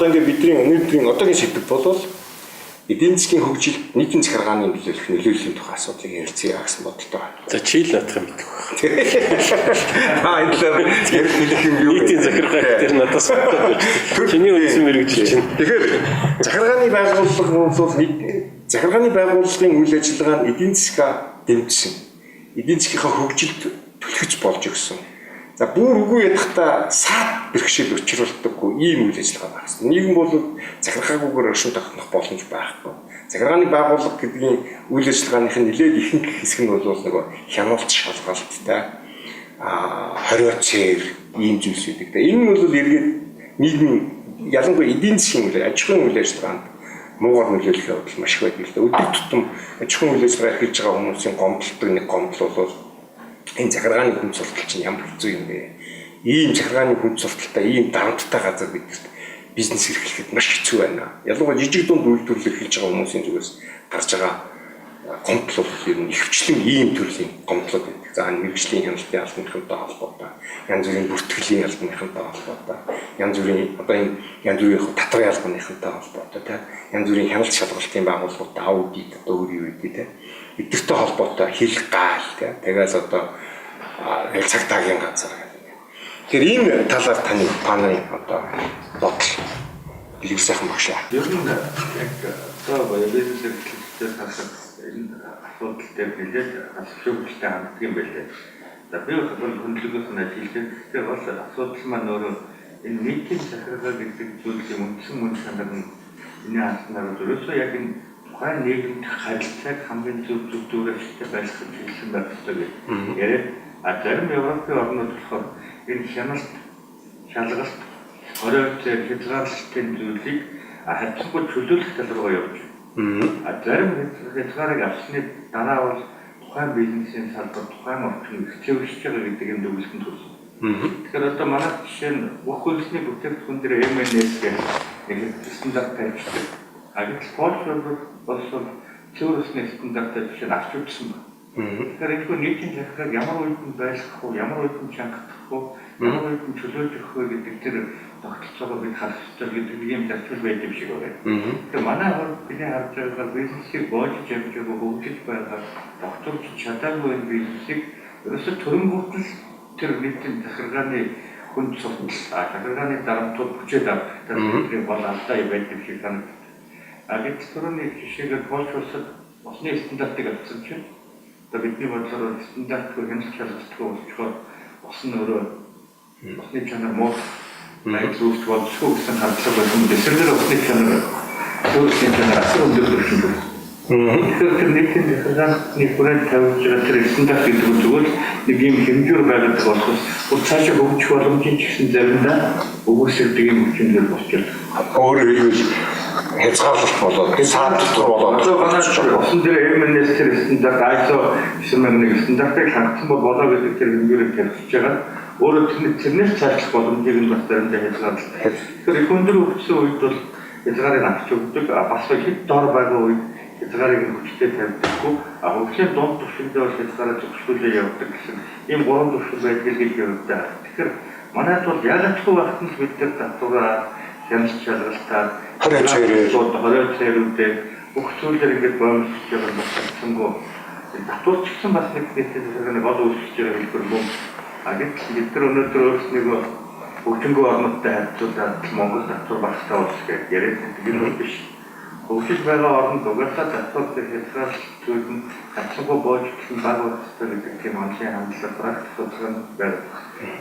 Одоо ингээд бидний өнөөдрийн одоогийн сэдэв бол эдийн засгийн хөгжилд нийтийн захиргааны нөлөөлөх нөлөөллийн тухай асуудлыг ярилцъя гэсэн бодолтой байна. За чи л наадах юм мэдэх байх. Аа, энэ талаар ярих хэлэх юм юу? Нийтийн захиргаа дээр надаас бодоод байж. Чиний үндсэн мэргэжил чинь. Тэгэхээр захиргааны байгууллага бол захиргааны байгууллагын үйл ажиллагаа нь эдийн засгаа дэмжсэн. Эдийн засгийнхаа хөгжилд түлхэж болж өгсөн. За, бүр үгүй ядахта саад бэрхшээл учруулдаггүй ийм үйл ажиллагаа байх хэрэгтэй. Нийгэм бол захиргаагүйгээр оршин тогтнох боломж байхгүй. Захиргааны байгууллага гэдгийн үйл ажиллагааных нь нэлээд ихэнх хэсэг нь бол нөгөө хяналт шалгалттай, хорио цээр ийм зүйлс үүдэг. Энэ нь бол эргээд нийгэм, ялангуяа эдийн засгийн үйл аж ахуйн үйл ажиллагаанд муугар нөлөөлөх явдал маш их байдаг л да. Өдөр тутам аж ахуйн үйл ажиллагаа эрхэлж байгаа хүмүүсийн гомдолдог нэг гомдол бол энэ захиргааны хүнд суртал чинь ямар хэцүү юм бэ? Ийм захиргааны хүнд сурталтай, ийм дарамттай газар бидэрт бизнес эрхлэхэд маш хэцүү байна. Ялангуяа жижиг дунд үйлдвэрлэл эрхэлж байгаа хүмүүсийн зүгээс гарч байгаа гомдол бол ер нь ихэвчлэн ийм төрлийн гомдлууд байдаг. За, мэргэжлийн хяналтын албаныхантай холбоотой, янз бүрийн бүртгэлийн албаныхантай холбоотой, янз бүрийн одоо энэ янз бүрийн татварын албаныхантай холбоотой, тэ, янз бүрийн хяналт шалгалтын байгууллагуудтай, аудит одоо өөр юу гэдэг, тэ, эдгэртэй холбоотой хил гаал, тэ, тэгэл одоо цагтаагийн газар гэдэг. Тэгэхээр ийм талаар таны та нарын одоо бодол илэг сайхан багшаа. Ер нь яг одоо бизнес эрхлэгчдээс харахад энэ асуудал дээр нэлээд асуулттай ханддаг юм байлээ. За, би бол хөндлөнгөөс нь ажиллаж. Гэхдээ бол асуудал маань өөрөө энэ нийтийн захиргаа гэдэг зүйлийн үндсэн мөн чанар нь энэ хандлаар ерөөсөө яг энэ тухайн нийгэмд харилцааг хамгийн зөв зөв дүүрэлттэй байлгах чиглэсэн байх ёстой гэж яриад, а зарим Европын орнууд болохоор энэ хяналт шалгалт, хорио хязгаарлалтын зүйлийг харьцангуй чөлөөлөх тал руугаа явж байна. А зарим хязгаарыг авсны дараа бол тухайн бизнесийн салбар, тухайн орчин хэвшиж байгаа гэдэг юм дүгнэлтэнд хүрсэн. Тэгэхээр одоо манай жишээ нь бүх үйлсний бүтээгдэхүүн дээр MNS гэх нэг стандарт тавьчихдаг. А гэтэл Польш бол цэвэр усны стандартаа жишээ нь авч үзсэн байна. Тэгэхээр энэ нийтийн захиргааг ямар үед нь байлгах уу, ямар үед нь чангах уу, ямар үед нь чөлөөлж өгөх вэ гэдэг тэр тогтолцоогоо бид харах ёстой гэдэг нэг юм зарчим байдаг юм шиг байна. Тэгэхээр манай хувьд бидний харж байгаагаар бизнесийг боожиж амжаагүй хөгжиж байгаа, тогтворч чадаагүй энэ бизнесийг ерөөсө төрөнгүүтэл тэр нийтийн захиргааны хүнд суртал, захиргааны дарамтууд хүчээд авдаг. Тэдний гол алдаа юм байдаг шиг санагддаг. А гэтэл түрүүний жишээгээр Польш улсад усны стандартыг авсан чинь одоо бидний бодлоор стандартгүй, хяналт шалгалтгүй болчихоор ус нь өөрөө усны чанар муу байдал үүсч болзошгүй гэсэн хандлага байсан. Эсрэгээр усны чанар, усны чанар асар өндөр түвшинд байна. Тэгэхээр тэр нийтийн захиргааны хүрээнд тавьж байгаа тэр стандарт гэдэг нь зүгээр нэг юм хэмжүүр байгаад болохоос бүр цаашаа хөгжих боломжийг ч гэсэн заримдаа үгүйсгэдэг юм хүчин болчиход. Өөрөөр хэлбэл хязгаарлалт болоод, саад дотор болоод. Одоо манай усан дээр MNS тэр стандарт, ISO 9001 стандартыг хангасан бол болоо гэдэг тэр хэмжүүрийг тавьчихж байгаа. Өөрөө тэрнээс цаашлах боломжийг нь бас заримдаа хязгаарлалт. Тэгэхээр их өндөр хөгжсөн үед бол хязгаарыг авч өгдөг. Бас хэд дор байгаа үед хязгаарыг хүчтэй тавьдаггүй. А хөгжлийн дунд түвшиндээ бол хязгаараа зөвшөөрүүлээ явдаг гэсэн ийм гурван түвшин байдаг гэж явдаг. Тэгэхээр манайд бол ялагчгүй байхад нь бид нар татвараа, хяналт шалгалтаар, хорио цээрүүдээ бүх зүйлээр ингээд боомлож байгаа нь бас чадсангүй. Татвар ч гэсэн бас нэг нийтийн захиргааны гол үүсгэж байгаа хэлбэр мөн. А гэтэл бид нар өнөөдөр өөрснийгөө хөгжингүй орнуудтай харьцуулаад Монгол татвар багастай улс гэж яриад байдаг. Энэ бол биш. Хөгжиж байгаа оронд угаасаа татвар дээр хязгаарлалт зүйл нь харьцангуй боожтол нь бага байх ёстой гэдэг тийм онцлог хандлага, практик судалгаа нь байна.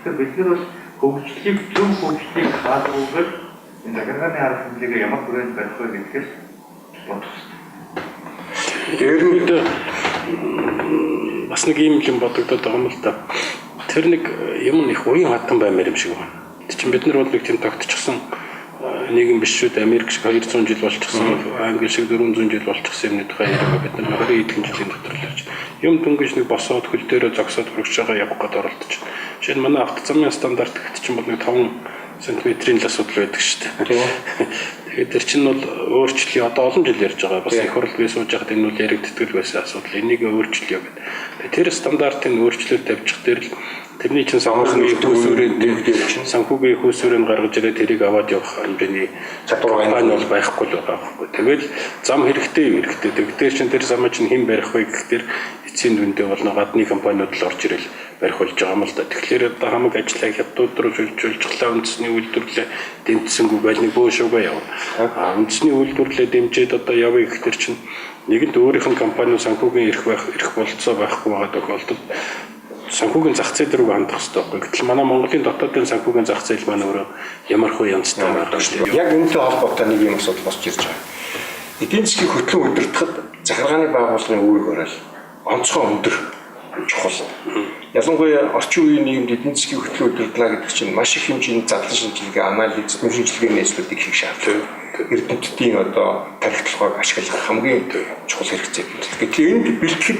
Тэгэхээр бид нар бол хөгжлийг, зөв хөгжлийг хаалгүйгээр энэ захиргааны арга хэмжээгээ ямар хүрээнд барих вэ гэдгээс бодох ёстой. Тэр нь бас нэг ийм юм бодогдоод байгаа юм л да. Тэр нэг юм их уян хатан баймаар юм шиг байна. Тэр чинь бид нар бол нэг тийм тогтчихсон нийгэм биш шүү дээ. Америк шиг 200 жил болчихсон, Англи шиг 400 жил болчихсон юмны тухай яриага бид нар 20 хэдэн жилийн дотор л ярьж. Юм дөнгөж нэг босоод хөл дээрээ зогсоод хөргөж байгаа явах гээд оролдож. Жишээ нь манай автозамын стандарт гэхэд чинь бол нэг 5 Сантиметрийн л асуудал байдаг шүү дээ. Тэгээд тэр чинь бол өөрчлөе, одоо олон жил ярьж байгаа. Бас их хурл би сууж байхад энэ бол яригддаг байсан асуудал. Энийг өөрчлөе гэдэг. Тэр стандартын өөрчлөлт тавьчих дээр л тэрний чинь санхүүгийн хүйсвэрийг гаргаж ирээд тэрийг аваад явах хэмжээний чадвар компани бол байхгүй л байгаа байхгүй. Тэгэл зам хэрэгтэй юм хэрэгтэй. Тэгдэр чинь тэр замыг чинь хэн барих вэ гэхээр эцсийн дүндээ бол гадны компаниуд л орж ирэл барих болж байгаа юм л да. Тэгэхээр одоо хамаг ажлаа хятад руу шилжүүлчихлаа, үндэсний үйлдвэрлэлээ дэмжсэнгүй байл нэг бөөшөөгөө явна. А үндэсний үйлдвэрлэлээ дэмжиж одоо явъя гэхэр чинь нэгэнт өөрийнх нь компани санхүүгийн эрх байх, эрх болцоо байхгүй байгаа тохиолдолд санхүүгийн зах зээл рүү хандах хэрэгтэй байхгүй. Гэтэл манай Монголын дотоодын санхүүгийн зах зээл маань өөрөө ямар хөө янзтай байгаа шүү дээ. Яг энэтэй холбоотой нэг юм асуудал босч ирж байгаа. Эдийн засгийн хөтлөн удирдахад захиргааны байгууллагын үүрэг орол онцгой өндөр чухал. Ялангуяа орчин үеийн нийгэмд эдийн засгийн хөтлөн удирдлага гэдэг чинь маш их хэмжээний задлан шинжилгээ, анализ, дүн шинжилгээний ажлуудыг хийх шаардлага. Эрдэмтдийн одоо тархи толгойг ашиглах хамгийн чухал хэрэгцээ. Гэтэл энд бэлтгэхэд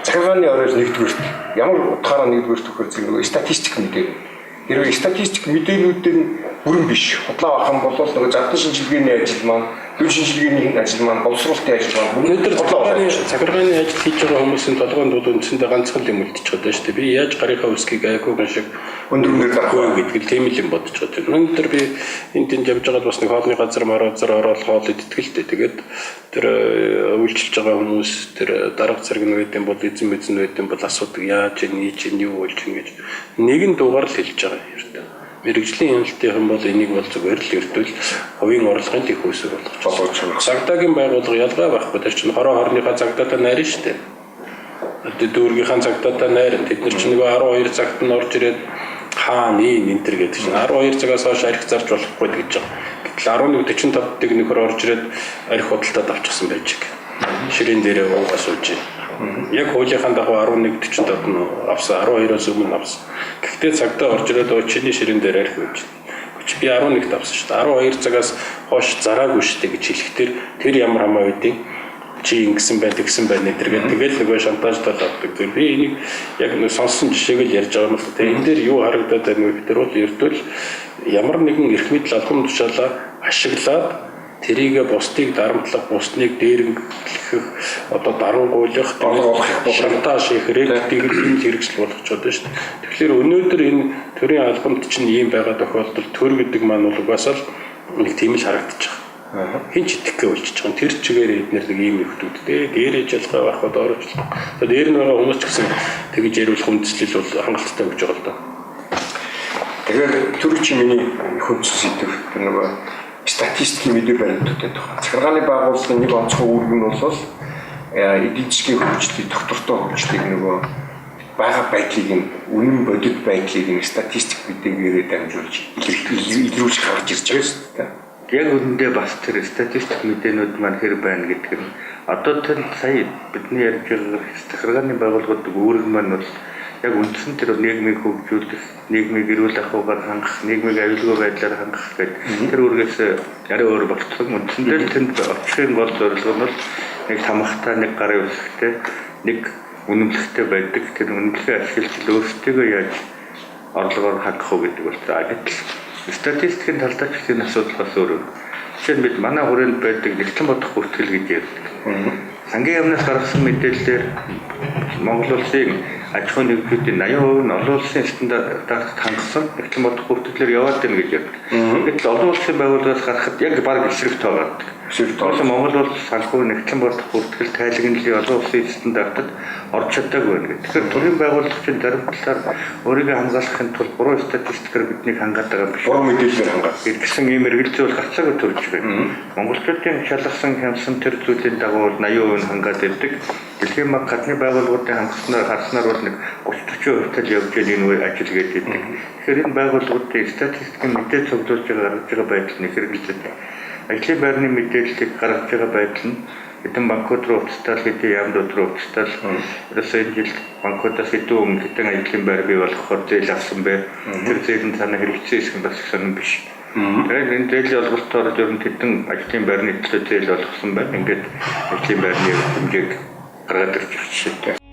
захиргааны оройл нэгдүгээрт ямар утгаараа нэгдүгээрт вөхөр зэрэг нөгөө статистик мэдээ. Хэрвээ статистик мэдээлүүд нь бүрэн биш, худлаа авах юм бол нөгөө задлан шинжилгээний ажил маань, дүн шинжилгээний ажил маань, боловсруулалтын ажил маань өнөөдөр захиргааны ажил хийж байгаа хүмүүсийн толгойн дунд үндсэндээ ганцхан юм үлдчихэж байгаа шүү дээ. Би яаж гарынхаа өсгийг айгууган шиг өндөр өндөр дарах вэ гэдэг л тийм л юм бодож байгаа. Өнөөдөр би энд тэнд явж байгаад бас нэг хоолны газар марозор ороод хоол иддэг л дээ. Тэгээд тэр үйлчилж байгаа хүмүүс тэр дарга зэрэг нь байд юм бол эзэн мэзэн байд юм бол асуудаг, яаж ийм чинь юу болж юм гэж нэгэн дугаар л хэлж байгаа юм ердөө. Мэргэжлийн хяналтынхан бол энийг бол зүгээр л ердөө хувийн орлогын их үүсвэр болгож байгаа. Цагдаагийн байгууллага ялгаа байхгүй. Тэр чинь хороо хорныхаа цагдаатай найрна шүү дээ. Одоо дүүргийнхаа цагдаатай найрна. Тэд нар чинь нөгөө 12 цагт нь орж ирээд хаана ийм энэ төр гэдэг чинь 12 цагаас хойш арх зарж болохгүй гэж байгаа. Гэтэл 11:45-ыг нөхөр орж ирээд арх худалдаад авчихсан байж байгаа. Ширээн дээрээ уугаа сууж байна. Яг хуулийнхаа дагуу 11:45 нь авсан, 12-оос өмнө авсан. Гэхдээ цагдаа орж ирээд өө чиний ширээн дээр арх байж байна. Би 11-т авсан шүү дээ. 12 цагаас хойш зараагүй шүү дээ гэж хэлэхдээ тэр ямар хамаа байдیں۔ Чи ингэсэн бай, тэгсэн бай нэтэргээд тэгэл нөгөө шантажтай авдаг. Тэр би энийг яг нэг сонссон жишээг л ярьж байгаа юм л та. Энэ дээр юу харагдаад байна вэ гэхээр бол ердөө л ямар нэгэн эрх мэдэл албан тушаалаа ашиглаад тэрийгэ бусдыг дарамтлах, бусдыг дээрэнглэх, одоо дарангуйлах, шантаж хийх ректийг л энд хэрэгсэл болгочоод байна шүү дээ. Тэгэхээр өнөөдөр энэ төрийн албанд чинь ийм байгаа тохиолдолд төр гэдэг маань бол угаасаа л нэг тийм л харагдаж байгаа. Хин ч итгэхгүй болчихж байгаа. Тэр чигээр эднэр нэг ийм нөхдүүдтэй дээрээ жалгаа байхгүй доорож. Тэгээд дээр нь байгаа хүмүүс ч гэсэн тэгж яриулах хүндэслэл бол хангалттай өгч байгаа л доо. Тэгэхээр төр чи миний хүндэс сэдв тэр нөгөө статистикийн мэдээ баримтуудад байна. Захиргааны байгууллагын нэг онцгой үүрэг нь бол эдийн засгийн хөгжлийг, тогтвортой хөгжлийг нөгөө байгаа байдлыг нь үнэн бодит байдлыг нь статистик мэдээгээрээ дамжуулж илрүүлж гаргаж ирж байгаа шүү дээ. Яг үнэндээ бас тэр статистик мэдээнүүд маань хэр байна гэдэг нь одоо тэр сая бидний ярьж байгаа захиргааны байгууллагууд үүрэг маань бол яг үндсэн тэр нийгмийг хөгжүүлэх, нийгмийг эрүүл ахуйгаар хангах, нийгмийг аюулгүй байдлаар хангах гэдэг тэр үүргээс арай өөр болчихсон. Үндсэндээ л тэнд очихын гол зорилго нь бол нэг тамхтай, нэг гарын үсгтэй, нэг үнэмлэхтэй байдаг. Тэр үнэмлэхээ ашиглаж өөрсдийгөө яаж орлогоор хангах уу гэдэг бол за. Гэтэл статистикийн талдаа ч энэ асуудал бас өөр. Жишээ нь бид манай хүрээнд байдаг нэгтлэн бодох бүртгэл гэж ярьдаг. Сангийн яамнаас гаргасан мэдээллээр Монгол улсын аж ахуйн нэгжүүдийн 80% нь олон улсын стандартад хангасан нэгтлэн бодох бүртгэлээр яваад байна гэж ярьдаг. Гэтэл олон улсын байгууллагаас гаргахад яг бараг эсрэг тоо гардаг. Эсрэг тоо. Монгол улс санхүү нэгтлэн бодох бүртгэл тайлгналын олон улсын стандартад орж чадаагүй байна гэх. Тэгэхээр төрийн байгууллага чинь зарим талаар өөрийгөө хамгаалахын тулд буруу статистикээр биднийг хангаад байгаа юм биш. Буруу мэдээлэлээр хангаад. Гэсэн ийм эргэлзээ бол гацаагүй төрж байна. Монголчуудын шалгасан хямсан тэр зүйлийн дагуу 80% нь хангаад байдаг. Дэлхийн банк гадны байгууллагуудын хангаснаар харснаар бол нэг 30-40% тал явж байгаа энэ үе ажил гэдэг. Тэгэхээр энэ байгууллагуудын статистикийн мэдээ цуглуулж байгаа гаргаж байгаа байдал нь хэрэгэлзээтэй. Ажлын байрны мэдээллийг гаргаж байгаа байдал нь хэдэн банкуд руу уцтаал, хэдэн яамнууд руу уцтаал. Ерөөсөө энэ жил банкудаас хэдэн өмнө хэдэн ажлын байр бий болохоор зээл авсан бэ? Тэр зээл нь танаа хэрэгцээ хэсэг нь бас их сонирн биш. Тэгэхээр энэ зээлийн олголтоор ер нь хэдэн ажлын байрны төлөө зээл олгосон байна. Ингээд ажлын байрны хэмжээг гаргаад ирж байгаа жишээтэй.